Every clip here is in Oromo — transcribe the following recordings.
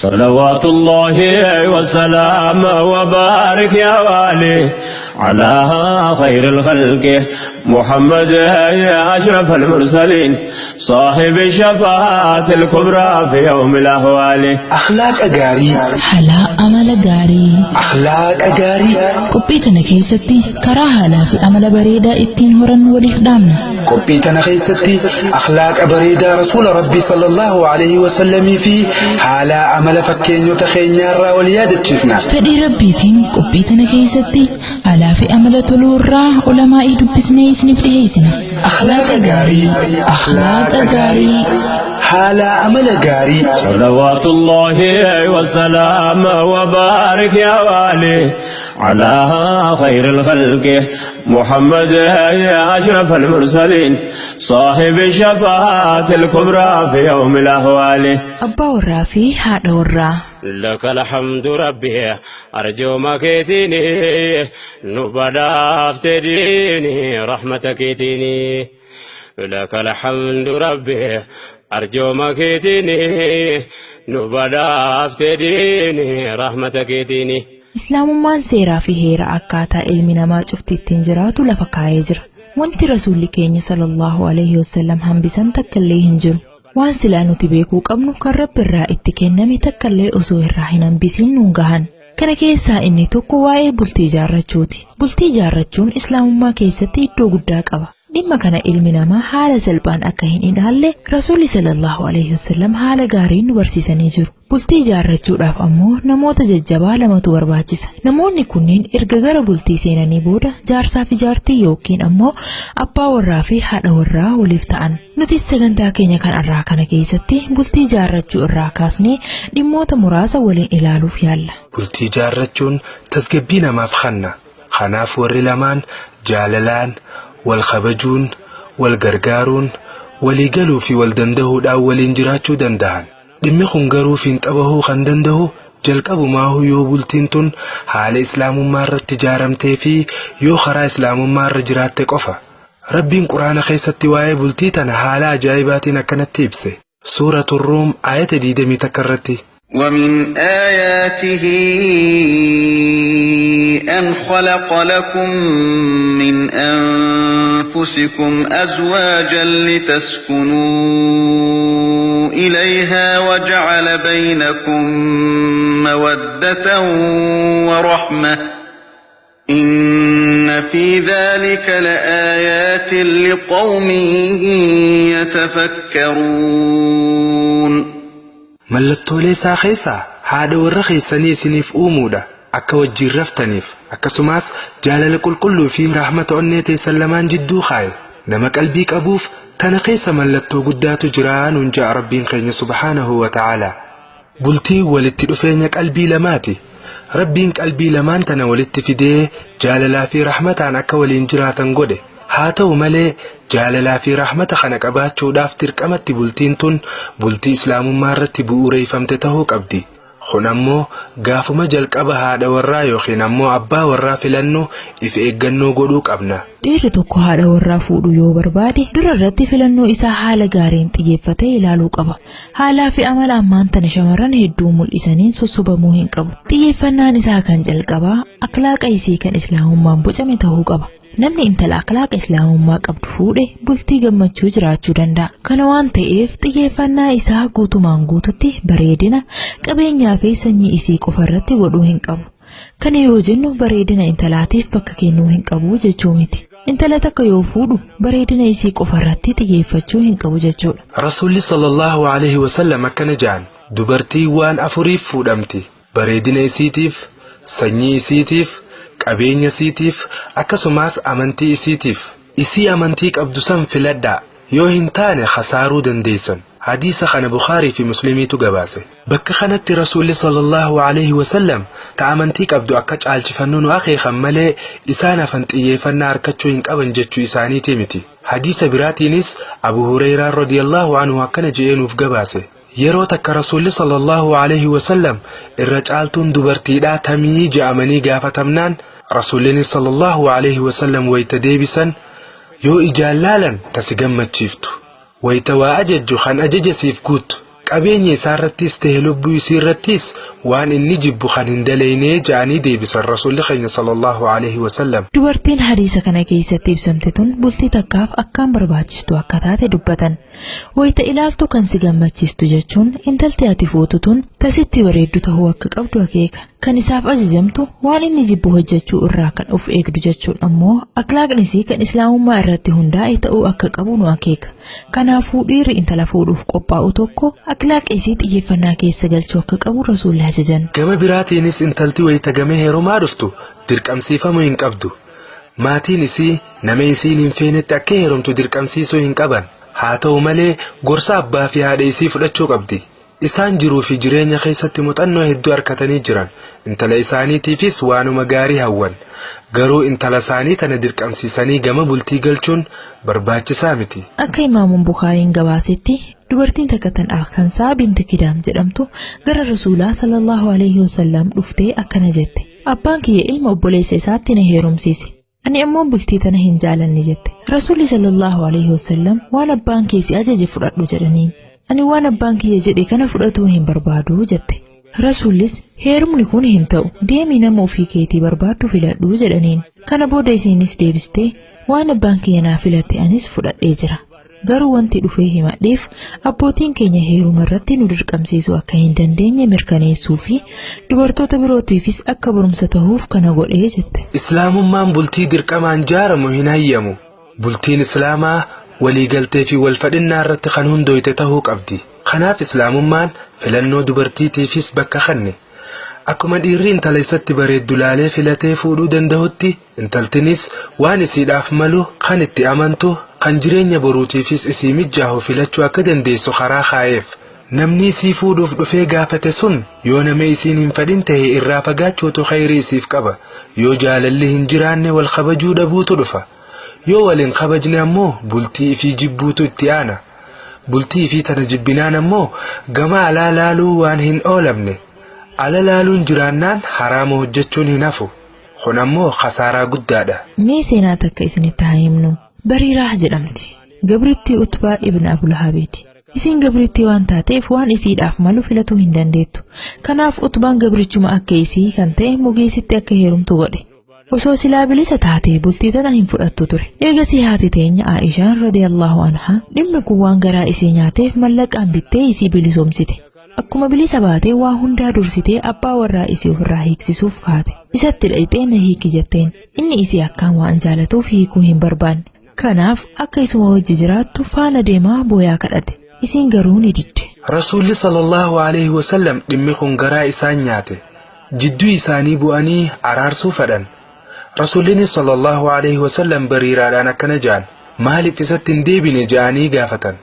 صلوات الله وسلام وبارك يا والي على خير الخلق محمد يا أشرف المرسلين صاحب الشفاعة الكبرى في يوم الأهوال. Akhlaaqa gaarii. Haala amala gaarii. Akhlaaqa gaarii. Qophii tana keessatti karaa haalaa fi amala bareedaa ittiin horannu waliif dhaamna. Qophii tana keessatti akhlaaqa bareedaa Rasuula Rabbii sallallahu alaihi wasallamii fi haala amala fakkeenyota keenyaarraa wal yaadachiifna. Fedhii Rabbiitiin qophii tana keessatti haalaa fi amala toluu irraa ulamaa'ii dubbisnee isiniif dhiheessina. Akhlaaqa gaarii. Akhlaaqa gaarii. Haala amala gaarii. صلوات الله وسلام وبارك يا والي على خير الخلق محمد يا أشرف المرسلين صاحب الشفاعة الكبرى في يوم الأهوال. Abbaa warraa fi haadha warraa. لك الحمد ربي أرجو مكيتيني نبدا ديني رحمتك تيني لك الحمد ربي أرجو مكيتيني نبدا ديني رحمتك تيني. Islaamummaan seeraa fi heera akkaataa ilmi namaa cufti ittiin jiraatu lafa kaa'ee jira. Wanti Rasuulli keenya sallallahu alaihi wasallam hambisan takka illee hin jiru. Waan silaa nuti beekuu qabnu kan Rabbi irraa itti kenname takka illee osoo irraa hin hambisiin nuun gahan. Kana keessaa inni tokko waa'ee bultii ijaarrachuuti. Bultii ijaarrachuun Islaamummaa keessatti iddoo guddaa qaba. Dhimma kana ilmi namaa haala salphaan akka hin ilaalle Rasuulli sallallahu alaihi wasallam haala gaariin nu barsiisanii jiru. Bultii ijaarrachuudhaaf ammoo namoota jajjabaa lamatu barbaachisa. Namoonni kunneen erga gara bultii seenanii booda jaarsaa fi jaartii yookiin ammoo abbaa warraa fi haadha warraa waliif ta'an. Nutis sagantaa keenya kan irraa kana keessatti bultii ijaarrachuu irraa kaasnee dhimmoota muraasa waliin ilaaluuf yaalla. Bultii ijaarrachuun tasgabbii namaaf kenna. Kanaaf warri lamaan jaalalaan, wal kabajuun, wal gargaaruun, walii galuu fi wal dandahuudhaan waliin jiraachuu danda'an. Dhimmi kun garuu fiinxa bahuu kan danda'u jalqabumaahu yoo bultiin tun haala Islaamummaa irratti ijaaramtee fi yoo karaa Islaamummaa irra jiraatte qofa. Rabbiin Quraana keessatti waa'ee bultii tana haala ajaa'ibaatiin akkanatti ibse. Suuratu Ruum ayata 21 irratti. ومن آياته أن خلق لكم من أنفسكم أزواجا لتسكنوا إليها وجعل بينكم مودة ورحمة إن في ذلك لآيات لقوم يتفكرون. Mallattoolee isaa keessaa haadha warra keessanii isiniif uumuudha. Akka wajjin raftaniif akkasumas jaalala qulqulluu fi rahmata onnee teessan lamaan jidduu kaaye. Nama qalbii qabuuf tana keessa mallattoo guddaatu jira nuun ja'a Rabbiin keenya subhaanahu wa ta'ala. Bultiin walitti dhufeenya qalbii lamaati. Rabbiin qalbii lamaan tana walitti fidee jaalalaa fi rahmataan akka waliin jiraatan godhe. Haa ta'u malee, jaalalaa fi rahmata kana qabaachuudhaaf dirqamatti bultiin tun bultii Islaamummaa irratti bu'uureeffamte ta'uu qabdi. Kun ammoo gaafuma jalqaba haadha warraa yookiin ammoo abbaa warraa filannu if eeggannoo godhuu qabna. Dhiirri tokko haadha warraa fuudhuu yoo barbaade, dura irratti filannoo isaa haala gaariin xiyyeeffatee ilaaluu qaba. Haalaa fi amala ammaan tana shamarran hedduu mul'isaniin sossobamuu hin qabu. Xiyyeeffannaan isaa kan jalqabaa akhlaaqa isii kan Islaamummaan bocame ta'uu qaba. Namni intala akhlaaqa Islaamummaa qabdu fuudhe bultii gammachuu jiraachuu danda'a. Kana waan ta'eef, xiyyeeffannaa isaa guutumaan guututti bareedina, qabeenyaa fi sanyii isii qofa irratti godhuu hin qabu. Kana yoo jennu bareedina intalaatiif bakka kennuu hin qabu jechuu miti. Intala takka yoo fuudhu bareedina isii qofa irratti xiyyeeffachuu hin qabu jechuudha. Rasuulli sallallahu alaihi wasallam akkana jedhan: "Dubartiin waan afuriif fuudhamti. Bareedina isiitiif, sanyii isiitiif, qabeenya isiitiif, akkasumas amantii isiitiif. Isii amantii qabdu san filadhaa. Yoo hin taane khasaaruu dandeessan." Hadiisa kana Bukaarii fi Muslimiitu gabaase. Bakka kanatti Rasuulli sallallahu alaihi wasallam ta amantii qabdu akka caalchifannu nu akeekan malee isaan hafan xiyyeeffannaa harkachuu hin qaban jechuu isaaniiti miti. Hadiisa biraatiinis Abu Hureyraan radiyallahu anhu akkana je'ee nuuf gabaase. Yeroo takka Rasuulli sallallahu alaihi wasallam irra caaltuun dubartiidhaa tamii je'amanii gaafatamnaan, Rasuulli sallallahu alaihi wasallam wayita deebisan, "Yoo ijaan laalan tasi gammachiiftu, wayita waa ajajju kan ajaja siif guuttu, Qabeenya isaa irrattis ta'e lubbuu isii irrattis waan inni jibbu kan hin dalaynee ja'anii deebisan Rasuulli keenya sallallahu alaihi wasallam. Dubartiin hadiisa kana keessatti ibsamte tun bultii takkaaf akkaan barbaachistu akka taate dubbatan. Wayita ilaaltu kan si gammachiistu jechuun intalti ati fuutu tun tasitti bareeddu ta'uu akka qabdu akeeka. Kan isaaf ajajamtu waan inni jibbu hojjechuu irraa kan of eegdu jechuun ammoo akhlaaqni isii kan islaamummaa irratti hundaa'e ta'uu akka qabu nu akeeka. Kanaafuu dhiirri intala fuudhuuf qophaa'u tokko akhlaaqa isii xiyyeeffannaa keessa galchuu akka qabu rasuulli ajajan. Gama biraatiinis intalti wayita gamee heerumaa dhuftu dirqamsiifamuu hin qabdu. Maatiin isii nama isiin hin feenetti akka heerumtu dirqamsiisuu hin qaban. Haa ta'u malee gorsa abbaa fi haadha isii fudhachuu qabdi. Isaan jiruu fi jireenya keessatti muuxannoo hedduu argatanii jiran. Intala isaaniitiifis waanuma gaarii hawwan. Garuu intala isaanii tana dirqamsiisanii gama bultii galchuun barbaachisaa miti. Akka Imaamuun Bukaariin gabaasetti dubartiin takka tan Alkansaa binti Kidaam jedhamtu gara Rasuulaa sallallahu alaihi wasallam dhuftee akkana jette. Abbaan kiyya ilma obboleessa isaatti na heerumsiise. Ani ammoo bultii tana hin jaalanne jette. Rasuulli sallallahu alaihi wasallam waan abbaan kee si ajaje fudhadhu jedhaniin. Ani waan abbaan kiyya jedhe kana fudhatuu hin barbaadu jette. Rasuullis heerumni kun hin ta'u deemii nama ofii keetii barbaaddu filadhu jedhaniin. Kana booda isiinis deebistee waan abbaan kiyya naa filate anis fudhadhee jira. Garuu wanti dhufee himadheef abbootiin keenya heeruma irratti nu dirqamsiisuu akka hin dandeenye mirkaneessuu fi dubartoota birootiifis akka barumsa ta'uuf kana godhee jette. Islaamummaan bultii dirqamaan jaaramu hin hayyamu. Bultiin Islaamaa waliigaltee fi walfadhinnaa irratti kan hundooyte ta'uu qabdi. Kanaaf Islaamummaan filannoo dubartiitiifis bakka kenne. Akkuma dhiirri intala isatti bareeddu laalee filatee fuudhuu danda'utti intaltinis waan isiidhaaf malu kan itti amantu kan jireenya boruutiifis isii mijjaahu filachuu akka dandeessu karaa kaa'eef. Namni isii fuudhuuf dhufee gaafate sun yoo nama isiin hin fedhin ta'e irraa fagaachuutu khayrii isiif qaba. Yoo jaalalli hin jiraanne wal kabajuu dhabuutu dhufa. Yoo wal hin kabajne ammoo bultii ifii jibbuutu itti aana. Bultii ifii tana jibbinaan ammoo gama alaa laaluu waan hin oolamne. Ala laaluun jiraannaan haraama hojjechuun hin hafu. Kun ammoo khasaaraa guddaadha. Mee seenaa takka isinitti haa himnu. Bariiraa jedhamti. Gabrittii Utbaa ibn Abulahabiiti. Isiin gabrittii waan taateef waan isiidhaaf malu filatuu hin dandeettu. Kanaaf Utbaan gabrichuma akka isii kan ta'e mugeessitti akka heerumtu godhe. Osoo silaa bilisa taatee bultii tana hin fudhattu ture. Eegasii haati teenya Aishaan radiyallahu anhaa dhimmi kun waan garaa isii nyaateef mallaqaan bittee isii bilisoomsite. Akkuma bilisa baatee waa hundaa dursitee abbaa warraa isii ofirraa hiiksisuuf kaate. Isatti dhaqxee na hiiki jetteen. Inni isii akkaan waan jaalatuuf hiikuu hin barbaanne. Kanaaf akka isuma wajji jiraattu faana deemaa booyaa kadhate. Isiin garuu ni didde. Rasuulli sallallahu alaihi wasallam dhimmi kun garaa isaan nyaate. Jidduu isaanii bu'anii araarsuu fedhan. Rasuullinis sallallahu alaihi wasallam bariiraadhaan akkana ja'an. Maaliif isatti hin deebine ja'anii gaafatan.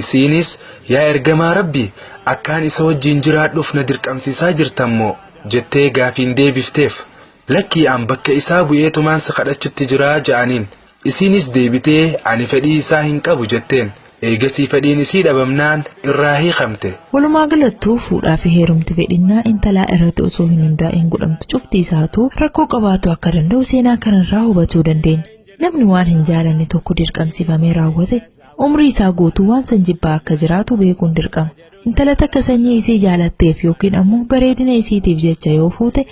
Isiinis yaa ergamaa Rabbi akkaan isa wajjin jiraadhuuf na dirqamsiisaa jirtammoo jettee gaafiin deebifteef. Lakkii an bakka isaa bu'eetumaan si kadhachutti jiraa ja'aniin. Isiinis deebitee ani fedhii isaa hin qabu jetteen. Eegasii fedhiin isii dhabamnaan irraa hiikamte. Walumaa galattuu fuudhaa fi heerumti fedhinnaa intalaa irratti osoo hin hundaa'in godhamtu cufti isaatu rakkoo qabaatu akka danda'u seenaa kanarraa hubachuu dandeenya. Namni waan hin jaalanne tokko dirqamsiifamee raawwate umrii isaa guutuu waan san jibbaa akka jiraatu beekuun dirqama. Intala takka sanyii isii jaalatteef yookiin ammoo bareedina isiitiif jecha yoo fuute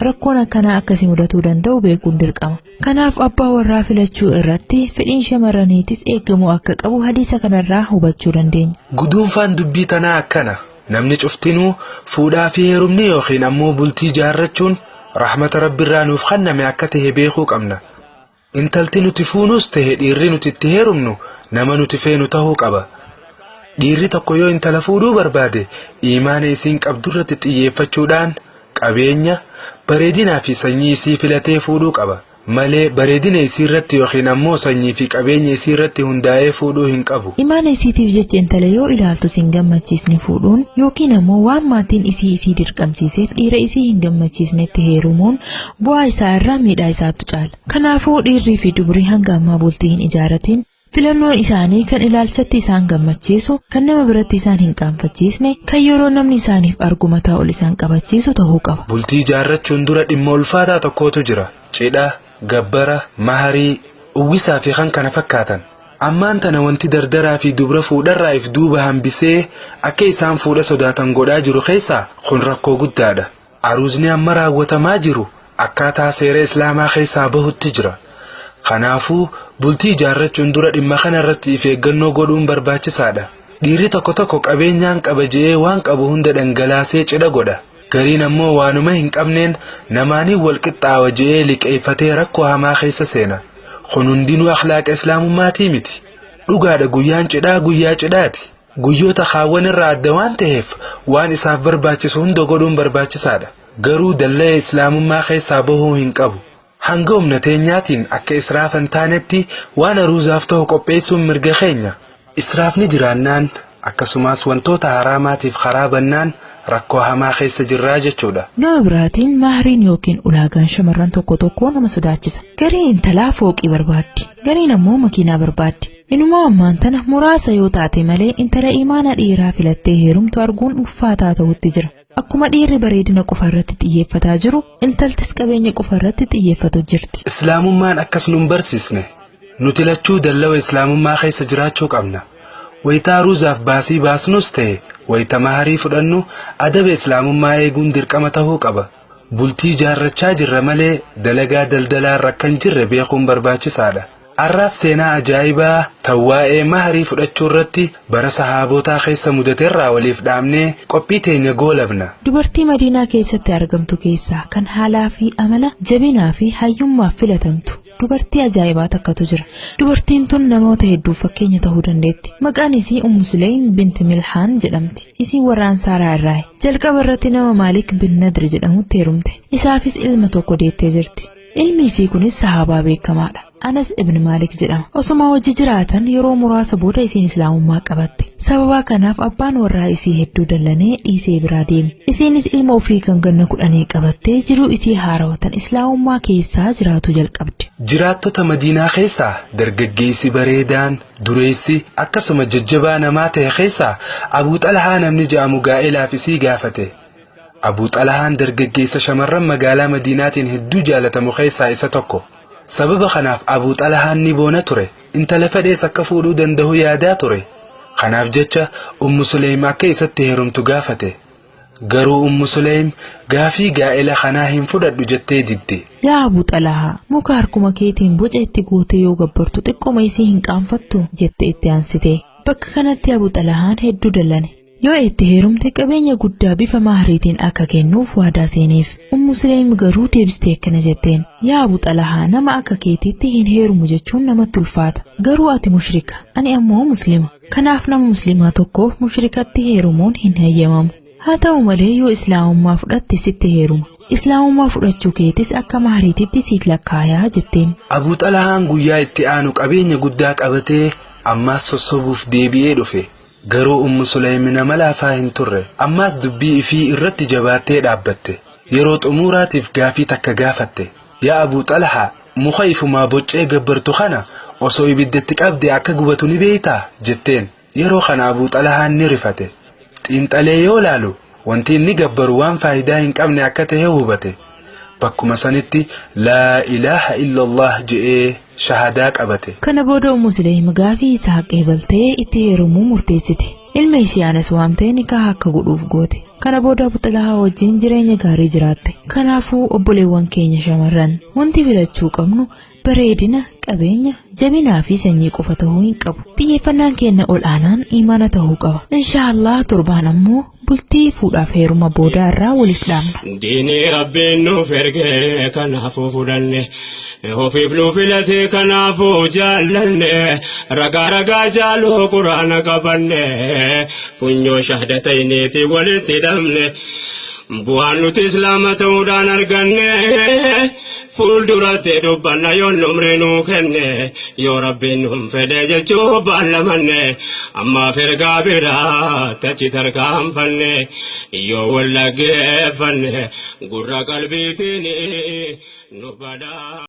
rakkoon akkanaa akkasii mudatuu danda'u beekuun dirqama. Kanaaf abbaa warraa filachuu irratti fedhiin shamarraniitis eegamuu akka qabu hadiisa kanarraa hubachuu dandeenya. Guduunfaan dubbii tanaa akkana. Namni cuftinuu fuudhaa fi heerumni yookiin ammoo bultii jaarrachuun rahmata Rabbiirraa nuuf kenname akka ta'e beekuu qabna. Intalti nuti fuunus ta'e dhiirri nuti itti heerumnu nama nuti feenu ta'uu qaba. Dhiirri tokko yoo intala fuudhuu barbaade imaana isiin qabdurratti xiyyeeffachuudhaan qabeenya, bareedinaa fi sanyii isii filatee fuudhuu qaba. Malee bareedina isii irratti yookiin ammoo sanyii fi qabeenya isii irratti hundaa'ee fuudhuu hin qabu. Imaana isiitiif jecha intala yoo ilaaltu sin gammachiisne fuudhuun yookiin ammoo waan maatiin isii isii dirqamsiiseef dhiira isii hin gammachiisnetti heerumuun bu'aa isaa irraa miidhaa isaatu caala. Kanaafuu dhiirrii fi dubri hanga ammaa bultii hin ijaaratin filannoon isaanii kan ilaalchatti isaan gammachiisu, kan nama biratti isaan hin qaanfachiisne, kan yeroo namni isaaniif argu mataa ol isaan qabachiisu ta'uu qaba. Bultii ijaarrachuun dura dhimma ulfaataa tokkotu jira. Cidha, gabbara, maharii, uwwisaa fi kan kana fakkaatan. Ammaan tana wanti dardaraa fi dubra fuudharraa if duuba hambisee akka isaan fuudha sodaatan godhaa jiru keessaa kun rakkoo guddaadha. Aruuzni amma raawwatamaa jiru akkaataa seera Islaamaa keessaa bahutti jira. Kanaafuu bultii ijaarrachuun dura dhimma kana irratti if eeggannoo godhuun barbaachisaadha. Dhiirri tokko tokko qabeenyaan qaba je'ee waan qabu hunda dhangalaasee cidha godha. Gariin ammoo waanuma hin qabneen namaanii wal qixxaawa je'ee liqeeffatee rakkoo hamaa keessa seena. Kun hundinuu akhlaaqa Islaamummaatii miti. Dhugaadha, guyyaan cidhaa guyyaa cidhaati. Guyyoota kaawwan irraa adda waan ta'eef waan isaaf barbaachisu hunda godhuun barbaachisaadha. Garuu dallaya Islaamummaa keessaa bahuu hin qabu. Hanga humna teenyaatiin akka israafa hin taanetti waan aruuzaaf ta'u qopheessuun mirga keenya. Israafni jiraannaan, akkasumas wantoota haraamaatiif karaa bannaan, rakkoo hamaa keessa jirraa jechuudha. Gama biraatiin mahriin yookiin ulaagaan shamarran tokko tokko nama sodaachisa. Gariin intalaa fooqii barbaaddi. Gariin ammoo makiinaa barbaaddi. Inumaa ammaan tana muraasa yoo taate malee intala imaana dhiiraa filattee heerumtu arguun ulfaataa ta'utti jira. Akkuma dhiirri bareedina qofa irratti xiyyeeffataa jiru, intaltis qabeenya qofa irratti xiyyeeffatu jirti. Islaamummaan akkas nun barsiisne. Nuti lachuu dallawa Islaamummaa keessa jiraachuu qabna. Wayitaa aruuzaaf baasii baasnus ta'e wayita maharii fudhannu adaba Islaamummaa eeguun dirqama ta'uu qaba. Bultii ijaarrachaa jirra malee dalagaa daldalaa irra kan jirre beekuun barbaachisaadha. Arraaf seenaa ajaa'ibaa tan waa'ee maharii fudhachuu irratti bara sahaabotaa keessa mudateerraa waliif dhaamnee qophii teenya goolabna. Dubartii Madiinaa keessatti argamtu keessaa kan haalaa fi amala jabinaa fi hayyummaaf filatamtu dubartii ajaa'ibaa takkatu jira. Dubartiin tun namoota hedduuf fakkeenya ta'uu dandeetti. Maqaan isii Ummu Suleym binti Milhaan jedhamti. Isiin warra Ansaaraa irraayi. Jalqaba irratti nama Maalik bin Nadr jedhamutti heerumte. Isaafis ilma tokko deettee jirti. Ilmi isii kunis sahaabaa beekamaadha. Anas ibn Maalik jedhama. Osuma wajji jiraatan yeroo muraasa booda isiin Islaamummaa qabatte. Sababa kanaaf abbaan warraa isii hedduu dallanee dhiisee biraa deeme. Isiinis ilma ofii kan ganna 10 qabattee jiruu isii haarawatan Islaamummaa keessaa jiraatu jalqabde. Jiraattota Madiinaa keessaa dargaggeessi bareedaan, dureessi, akkasuma jajjabaa namaa ta'e keessaa Abuu Xalhaa namni je'amu gaa'elaaf isii gaafate. Abuu Xalhaan dargaggeessa shamarran magaalaa Madiinaatiin hedduu jaalatamu keessaa isa tokko. Sababa kanaaf Abuu Xalhaan ni boona ture. Intala fedhees akka fuudhuu danda'u yaadaa ture. Kanaaf jecha Ummu Suleym akka isatti heerumtu gaafate. Garuu Ummu Suleym gaafii gaa'ela kanaa hin fudhadhu jettee didde. Yaa Abuu Xalahaa, muka harkuma keetiin boca itti gootee yoo gabbartu xiqqoma isii hin qaanfattu jette itti aansite. Bakka kanatti Abuu Xalahaan hedduu dallane. Yoo itti heerumte qabeenya guddaa bifa mahriitiin akka kennuuf waadaa seeneef. Ummu Suleym garuu deebistee akkana jetteen. Yaa Abuu Xalahaa, nama akka keetiitti hin heerumu jechuun namatti ulfaata. Garuu ati mushrika, ani ammoo muslima. Kanaaf nama muslimaa tokkoof mushrikatti heerumuun hin hayyamamu. Haa ta'u malee yoo Islaamummaa fudhatte sitti heeruma. Islaamummaa fudhachuu keetis akka mahriititti siif lakkaayaa jetteen. Abuu Xalahaan guyyaa itti aanu qabeenya guddaa qabatee ammaas sossobuuf deebi'ee dhufe. Garuu Ummu Suleym nama laafaa hin turre. Ammaas dubbii ifii irratti jabaattee dhaabbatte. Yeroo xumuraatiif gaafii takka gaafatte. Yaa Abuu Xalhaa, muka ifumaa boccee gabbartu kana osoo ibiddatti qabde akka gubatu ni beektaa? jetteen. Yeroo kana Abuu Xalhaan ni rifate. Xiinxalee yoo laalu wanti inni gabbaru waan faayidaa hin qabne akka ta'e hubate. Bakkuma sanitti laa ilaaha illallah je'ee shahadaa qabate. Kana booda Ummu Suleym gaafii isaa qeebaltee itti heerumuu murteessite. Ilma isii Anas waamtee nikaa akka godhuuf goote. Kana booda Abu Xalahaa wajjin jireenya gaarii jiraatte. Kanaafuu obboleewwan keenya shamarran wanti filachuu qabnu bareedina, qabeenya, jabinaa fi sanyii qofa ta'uu hin qabu. Xiyyeeffannaan keenya ol aanaan imaana ta'uu qaba. Inshaallah torbaan ammoo bultii fuudhaaf heeruma boodaa irraa waliif dhaamna. Diinii Rabbiin nuuf erge kanaafuu fudhanne, ofiif nu filate kanaafuu jaallanne, ragaa ragaa jaaluu quraana qabanne, funyoo shahdatayniiti walitti hidhamne. Bu'aan nuti Islaama ta'uudhaan arganne fuulduratti dubbanna yoon umrii nuu kenne, yoo Rabbiin nuun fedhe jechuu baallamanne. Ammaaf ergaa biraa tachi tarkaanfanne, yoo wal dhaggeeffanne gurra qalbiitiin nu badaa.